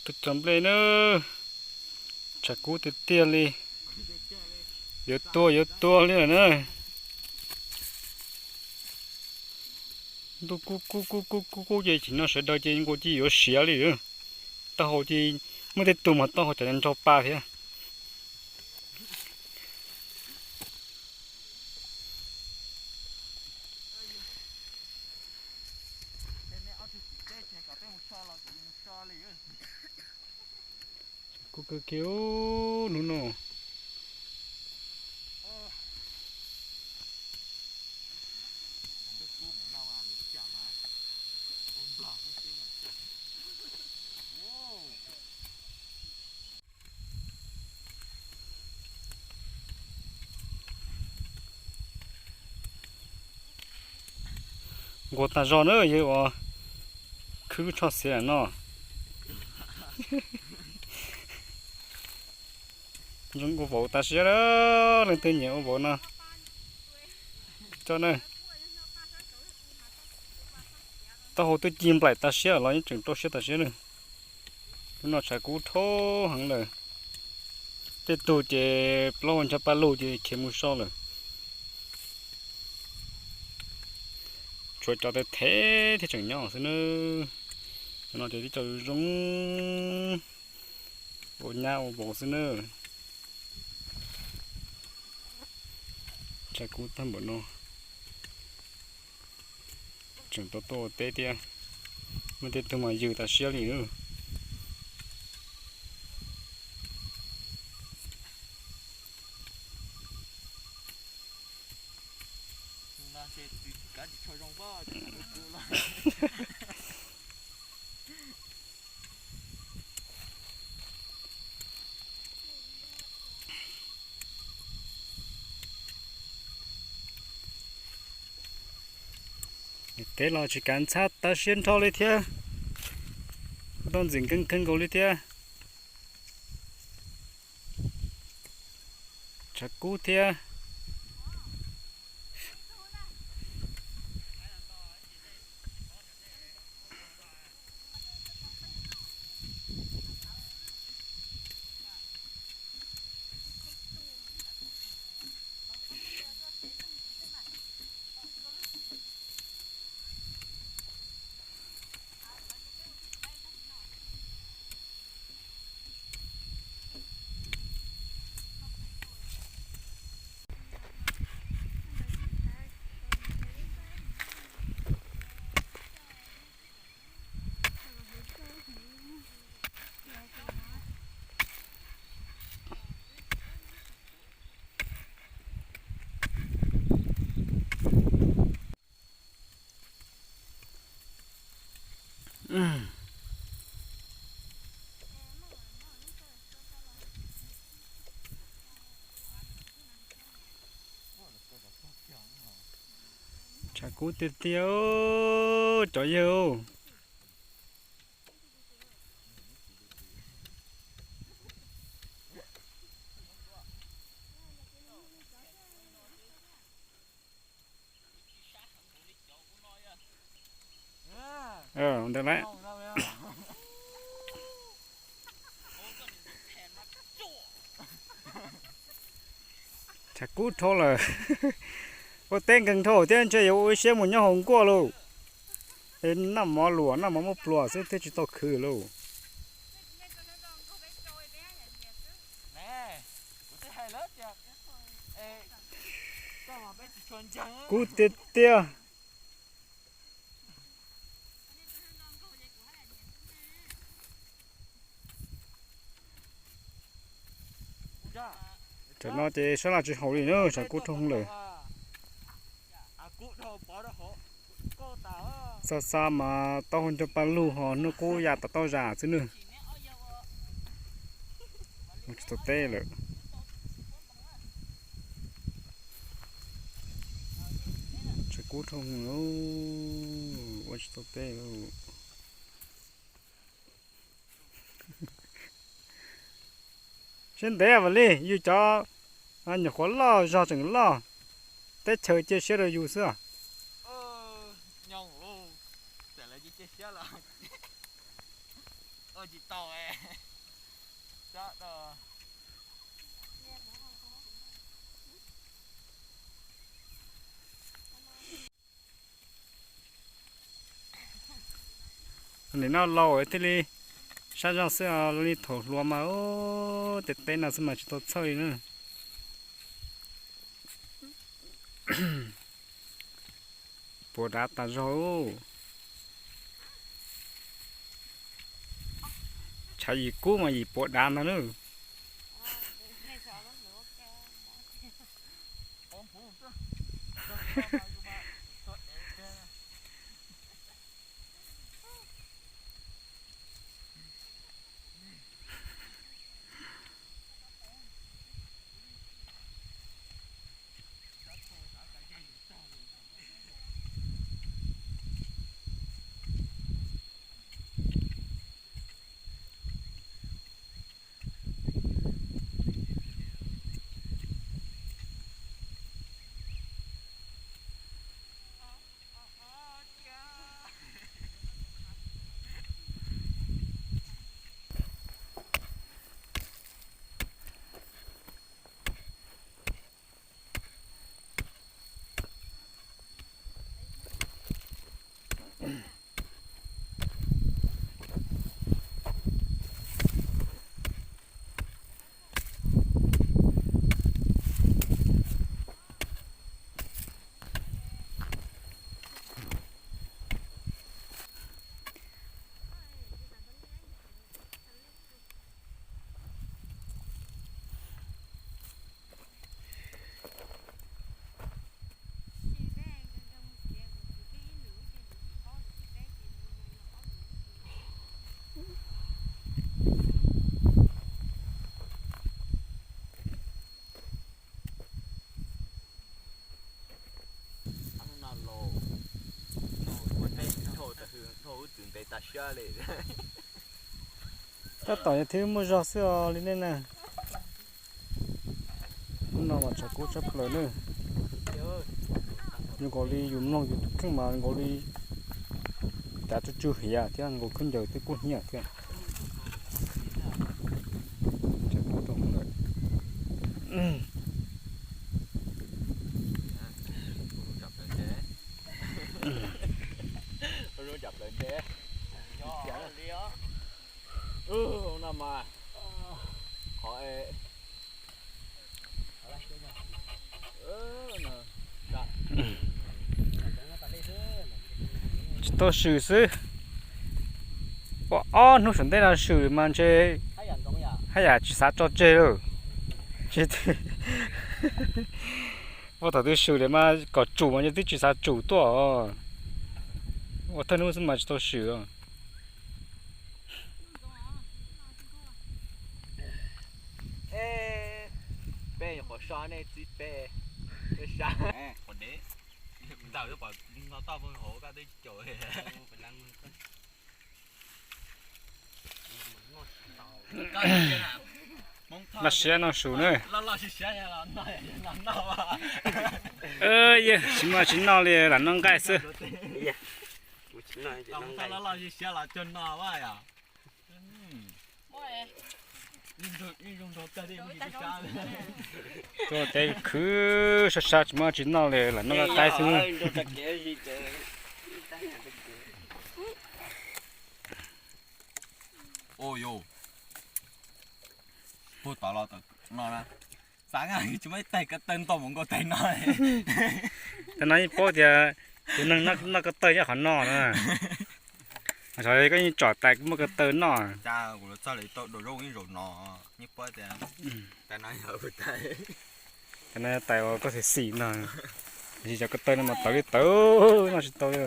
Tuaj cov nplej na, tshav kub tiag tiag li. Yuav tuag yuav tuag li lawm na. Ntuj kub kub kub kub kub kub ces tsim no sawv daws ces nkaus cia yuav siav li. Taub hau ces muaj tej tug mas taub hau cas nrog pa thiab. Kuv kawg kiag hnub no. Nquag tag zog na yawg uas khwb tsho xiav no. Zoo ua vauv tas siab lawm, leej twg nyiam ua vauv no coj na. Taub hau twb ci nplaim tas siab los yeej tseem rau siab tas siab na. Hnub no tshav kub dhau heev lawm. Tej tug ces plaub hau ncho paj lug ces khiav mus so lawm. Tshuav cov thev thev thiaj tseem nyob xwb na. Cov no ces tib co zoo ua nyab ua vauv xwb na. Tshav kub tag npaum no tseem tau tuaj ua teb thiab. Muaj tej tug mas yws tas siab li na. Teb los tsis kav ntxhab tas siab nrho li thiab. Tau ntxim nkees kawg nkaus li thiab. Tshav kub thiab. Tshav kub tiag tiag, cov yawg. Ntawd lawm. Tshav kub dhau lawm. Ua teb nkeeg dhau thiab ntshe yuav ua ib siab mus nyob hauv nkuaj lauj. Es noj mov luam noj mov muaj pluas xwb thiaj tsis tau khwv lauj. Kub tiag tiag. Tam no ces sab laj tsis haum li na, tshav kub dhau lawm. Xa xa mas taub hau nco pa lug ho hnub qub ya tom tauj zam xwb nawb. Ua tsis tau teb lawm. Tshav kub dhau, ua tsis tau teb. Siab ntev vam li yus cov nyuam qhuav loj zog tseem loj, teb chaws cia siab rau yus xwb. Lawv cia siab los ua tsis tau. Sab do. Nim no laus thiaj li sab zog xwb, li thaum hluas mas ub, tej teb no xwb mas tsis tau txhawj li na. Puas dav tas zog. Tshav yim kub mas yim puas dav ntag na. Tab tom yog thiab muaj zog xwb os li nej na. Hnub no mas tshav kub tshaj plaws na. Zoo nkaus li yus mloog yus tus kheej mas nkaus li cav tsw tsw hiav thiab nkaus khaub ncaws twb kub hnyiab thiab. Tshav kub rau lawm. No mas qhov Tsis tau swm xwb. Ua ob hnub saum ntej no swm mas ntshe haj yam tsis xav tso tseg lawm. Ua thaum twg swm lawm mas kom tsum mas ntshe twb tsis xav tsum tuaj. Ua thawj hnub xwb mas tsis tau swm. Peb nyuam qhuav so nej txib peb, peb sab. Ntawm pom no toj peb hauv koj twb caum. Loj siab no su na. Yog tsis muaj tsis noj li, lam noj nqaij xwb. Tuaj teb khwv sab sab tsis muaj tsis noj li, lam noj nqaij qaib xwb. Puag tod los no na, xav nqa tsis muaj ib tais ko taw nto mus nkaus tais no. Tais no yeej paub tias tus neeg noj ko taw nyob qhov no na. Xyov koj yeej tsom tais muaj ko taw noj. Cas kuv los txog lawv tau dua zaub ib zaug no, yeej paub tias tais no yog tais, tais no yog tais uas koj xim xim no. Tab sis cov ko taw no mas tawv li tawv, noj tsis tau li.